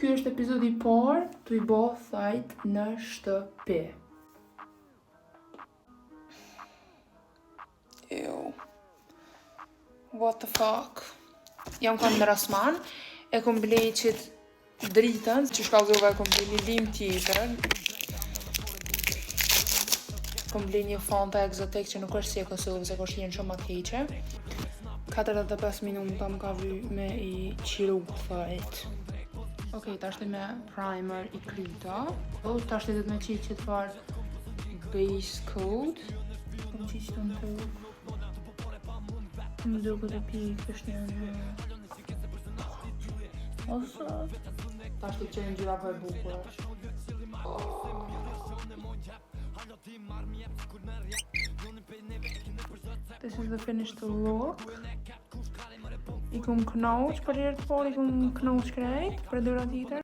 Ky është epizodi i parë tu i bo thajt në shtëpi. Ew. What the fuck? Jam kanë në Rossmann, e kom blej qit dritën, që shkallëzova e kom blej një lim tjetër. Kom blej një Fanta Exotic që nuk është si e Kosovës, e ka shijen shumë ma të keqe. 45 minuta më ka vy me i qiru thajt. Okej, tash me primer i kryta. O, tash do të me qitë qëtë farë base coat. Kom qitë qëtë në tokë. Më duket e pikë është një në... Ose... Tash të qenë ngjyra po e bukur është. Oh. This is the finished look. I kom knaq për herë të parë, i kom knaq krejt, për dora tjetër.